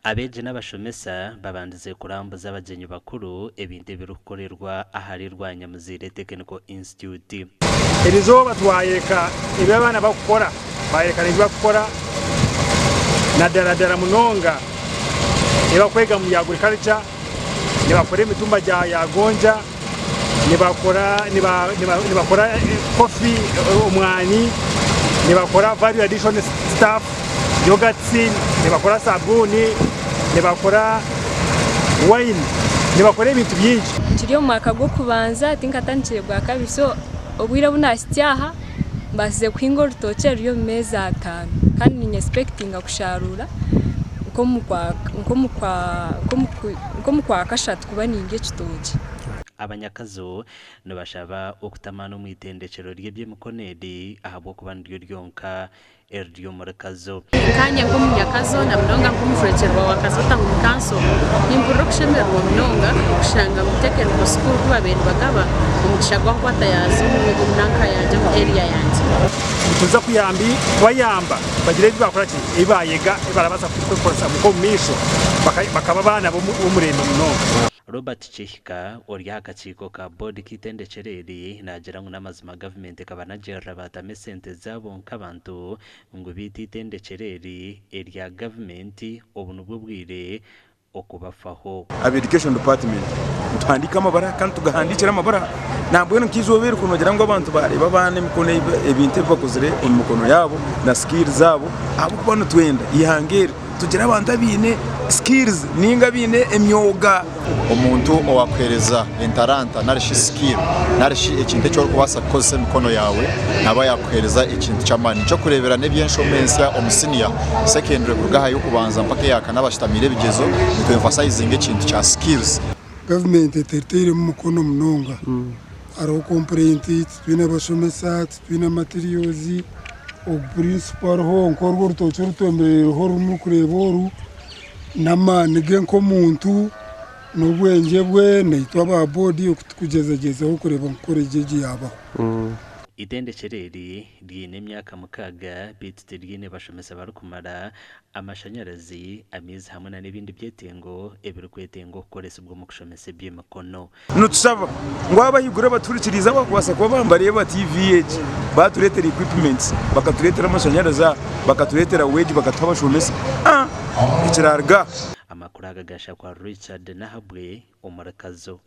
Abeegi n'abashomesa babandize kurambuza abagyenyi bakuru ebintu ebirikukorerwa ahari Rwanyamuziire Technical Institute. Erizooba twayeka ebi abaana bakukora, bayeka n'ebi bakukora nadaradara munonga ebi bakwega omu bya agriculture, nibakora emitumba ya gonja, nibakora nibakora coffee, omwani, nibakora value addition stuff, yoghurts, nibakora sabuuni, nibakora wine, nibakora ebintu bingi. Nkiri omu mwaka gw'okubanza tinkatandikire gwakabiri so obwire obu naahitsya aha mbaasize kuhinga orutookye ruri omu meezi atano kandi ninyesipekitinga kusharuura nk'omu kwakashatu kuba nindya ekitookye. Abanyakazo nibashaba okutamaana omu itendekyero ry'eby'emikono eri ahabw'okuba niryo ryonka eriri omuri Kazo. Nkaanye nk'omunyakazo na munonga nk'omujwekyerwa wa Kazo Town Council, nimpurira okushemererwa munonga kushanga ngu Technical School ku babaire nibagaba omugisha gwakwata yaaza omu nanka yangye omu area yangye. Nituza kubayamba bagire ebi baakora ki, ebi baayega ebi barabaasa kukozesa omu maisho bakaba abaana b'omurembe munonga. Robert Kihika, ori aha kakiiko ka boodi k'eitendekyero eri, naagira ngu n'amazima gavumenti ekabanagirira baatamu esente zaabo nk'abantu ngu beitu eitendekyero eri erya gavumenti obu nibwo bwire okubafaho. Aba education department nituhandiika amabara kandi tugahandiikire amabara nambwenu nk'eizooba eri ku noogira ngu abantu baareeba abaana emikono ebintu ebi bakozire omu mikono yaabo na skills zaabo ahabw'okuba nitwenda eihanga eri tugire abantu abaine skills ninga abaine emyoga. Omuntu owakuhereza entaranta nari shi skill nari shi ekintu eki orikubaasa kukozesa emikono yaawe naaba yakuhereza ekintu ky'amaani. Eky'okureebera n'eby'enshomo ensya omu siniya secondary kuruga aha y'okubanza mpaka eya kana abashutamiire ebigyezo nitu emphasizinga ekintu kya skills. Gavumenti eteriteiremu mukono munonga. Hariho kompurenti, titwine abashomesa, titwine materials, ogu purinsipo ariho nk'oru orutookye oru twemereireho oru murikureeba oru, n'amaani ge nk'omuntu, n'obwengye bwe, naitwe aba boodi oku turikugyezagyezaho kureeba ngu koregi egi yaabaho. Eitendekyero eri ryine emyaka mukaaga beitu tiryine bashomesa barikumara, amashanyarazi, amaizi hamwe na n'ebindi byetengo ebirikwetengwa okukoresibwa omu kushomesa eby'emikono. Nitushaba ngu abahaiguru abatuhurikiriize abakubaasa kuba nibareeba TV egi baatureetera equipments, bakatureetera amashanyarazi aha, bakatureetera wage, bakatuha abashomesa, ekiraruga aha. Amakuru aga gashakwa Richard Nahabwe omuri Kazo.